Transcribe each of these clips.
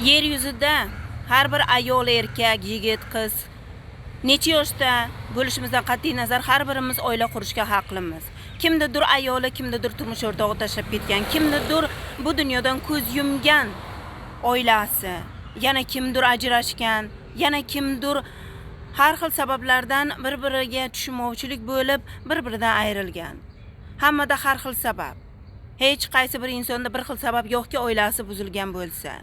Yer yuzida har bir ayol, erkak, yigit, qiz necha yoshda bo'lishimizdan qat'iy nazar har birimiz oila qurishga haqlimiz. Kimnidir ayoli, kimnidir turmush o'rtog'i tashlab ketgan, kimnidir bu dunyodan ko'z yumgan oilasi, yana kimdir ajrashgan, yana kimdir har xil sabablardan bir-biriga tushunmovchilik bo'lib, bir-biridan ayrilgan. Hammada har xil sabab. Hech qaysi bir insonda bir xil sabab yo'qki oilasi buzilgan bo'lsa.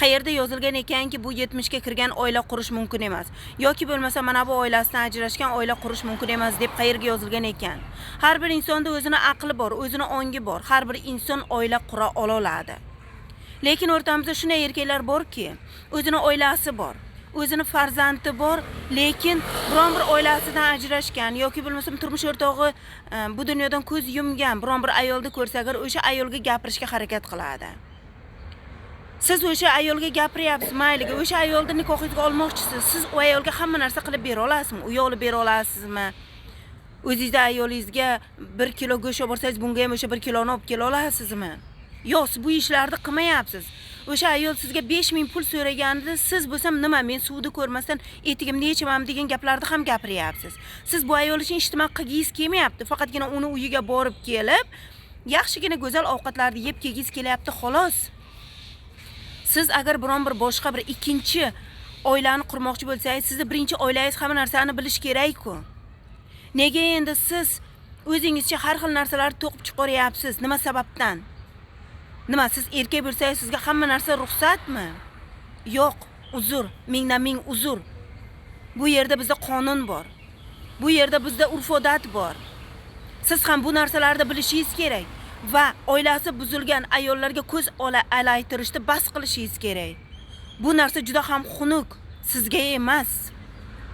Qayerda yozilgan ekanki, bu 70 ga kirgan oila qurish mumkin emas yoki bo'lmasa mana bu oilasidan ajrashgan oila qurish mumkin emas deb qayerga yozilgan ekan? Har bir insonda o'zini aqli bor, o'zini ongi bor. Har bir inson oila qura oladi. Lekin o'rtamizda shunday erkaklar borki, o'zini oilasi bor, o'zini farzandi bor, lekin biron bir oilasidan ajrashgan yoki bo'lmasam turmush o'rtog'i bu dunyodan ko'z yumgan biron bir ayolni ko'rsa agar, o'sha ayolga gapirishga harakat qiladi. Siz o'sha ayolga gapiryapsiz, mayliga, o'sha ayolni nikohingizga olmoqchisiz. Siz u ayolga hamma narsa qilib bera olasizmi? Uy olib bera olasizmi? O'zingizni ayolingizga 1 kilo go'sht olib borsangiz, bunga ham o'sha 1 kiloni olib kela olasizmi? Yo'q, siz bu ishlarni qilmayapsiz. O'sha ayol sizga 5000 pul so'raganida siz bo'lsam nima, men suvni ko'rmasdan etigimni yechaman degan gaplarni ham gapiryapsiz. Siz bu ayol uchun ijtimo qilgingiz kelmayapti. Faqatgina uni uyiga borib kelib, yaxshigina go'zal ovqatlarni yeb kelgingiz kelyapti, xolos. Siz agar biron bir boshqa bir ikkinchi oilani qurmoqchi bo'lsangiz, sizni birinchi oilangiz hamma narsani bilish kerak-ku. Nega endi siz o'zingizcha har xil narsalarni to'qib chiqaryapsiz? Nima sababdan? Nima, siz erkak bo'lsangiz sizga hamma narsa ruxsatmi? Yo'q, uzr, mingdan ming uzr. Bu yerda bizda qonun bor. Bu yerda bizda urf-odat bor. Siz ham bu narsalarni bilishingiz kerak va oilasi buzilgan ayollarga ko'z ola alaytirishni bas qilishingiz kerak. Bu narsa juda ham xunuk, sizga emas.